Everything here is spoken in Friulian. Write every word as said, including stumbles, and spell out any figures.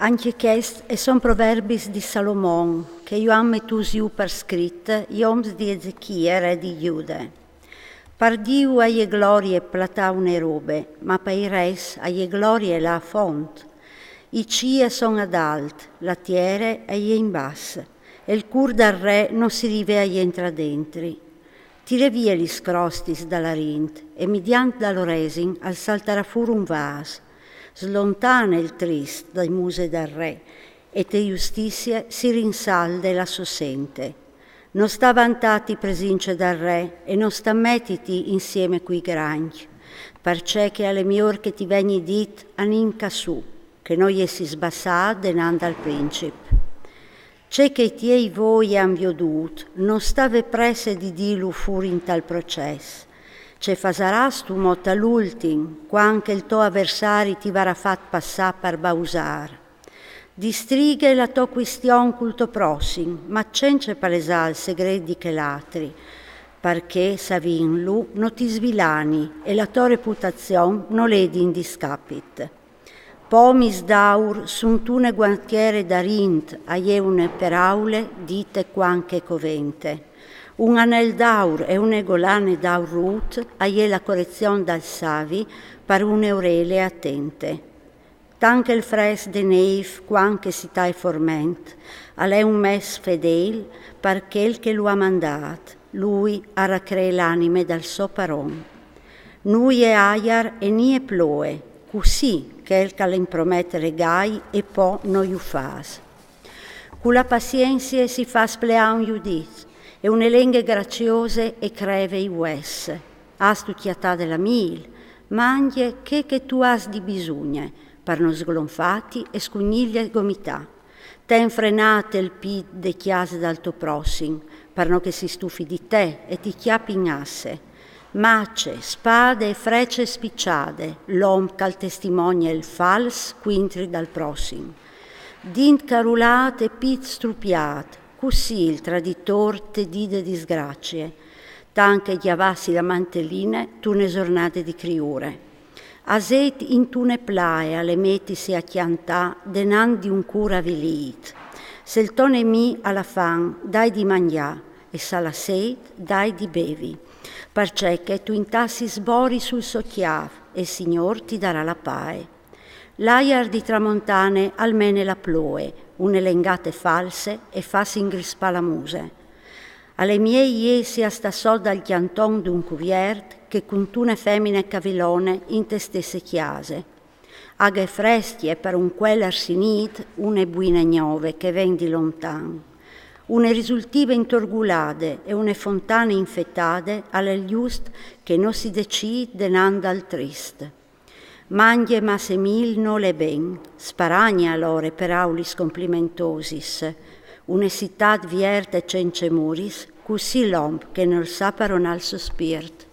Ancje chest e son proverbis di Salomon, che ju àn metùs jù par scrit j'oms di Ezechie, re di Jude. Par Diu a je glorie platâ une robe, ma pai res a je glorie lâ a font. I cîi a son ad alt, la tiere a je in bas, e il cûr dal re no si rive a jentrâ dentri. Tire vie lis crostis da la rint, e midiant dal oresin al saltarà fûr un vâs. Slontane il trist dai muse dal re, e te justizie si rinsalde la sô sente. No sta vantâti presince dal re, e no sta metiti insieme cui grancj, parcè che al è miôr che ti vegni dit: anìn ca sù, che no jessi sbassât denant dal princip. Ce che i tiei voi a àn viodût, no sta vê presse di dîlu fûr intal procès. Ce fasarâstu mo tal ultin, cuant che il to aversari ti varà fat passâ par bausâr? Distrighe la tô cuistion cul to prossim, ma cence palesâ il segret di chel altri, parcè, savintlu, no ti svilani e la tô reputazion no ledi in discapit. Pomis d'aur suntune guantiere da rint a je une peraule dite cuant che covente. Un anel d'aur e une golane d'aur rût a je la corezion dal savi par une orele atente. Tant che il fresc de nêf cuant che si taie forment, al è un mes fedêl par chel che lu à mandât, lui a racree l'anime dal so paron. Nuie aiar e nie ploie, cussì chel che al impromet regâi e po no ju fâs. Cu la pazienzie si fâs pleâ un judît, e une lenghe graciose e creve i vues. Âstu cjatade la mîl? Mangje ce che tu âs di bisugne, par no sglonfâti e scugnî la gomitâ. Ten frenât il pît de cjase dal to prossim, par no che si stufi di te e ti cjapi in asse. Mace, spade e frece spiçade, l'om che al testimonie il fals cuintri dal prossim. Dint carulât e pît strupiât, cussì il traditôr te dide disgracie. Tant che gjavâsi la manteline tune zornade di criure. Asêt intune plaie a le metisi a cjantâ denant di un cûr avilît. Se il to nemì al à fam, dai di mangjâ, e s'al à sêt, dai di bevi. Parcè che tu intassis bori sul so cjâf, e il Signôr ti darà la paie. L'aiar di tramontane al mene la ploie, une lengate false e fâs ingrispâ la muse. Al è miei jessi a stâ sot dal cjanton d'un cuviert che cuntune femine cavilone inte stesse cjase. Aghe frescje par un cuel arsinît, une buine gnove che ven di lontan. Une risultive intorgulade e une fontane infetade al è il just che no si decît denant dal trist. Mangje masse mîl nol è ben, sparagne alore peraulis complimentosis. Une citât vierte cence muris, cussì l'om che nol sa paronâ il so spirt.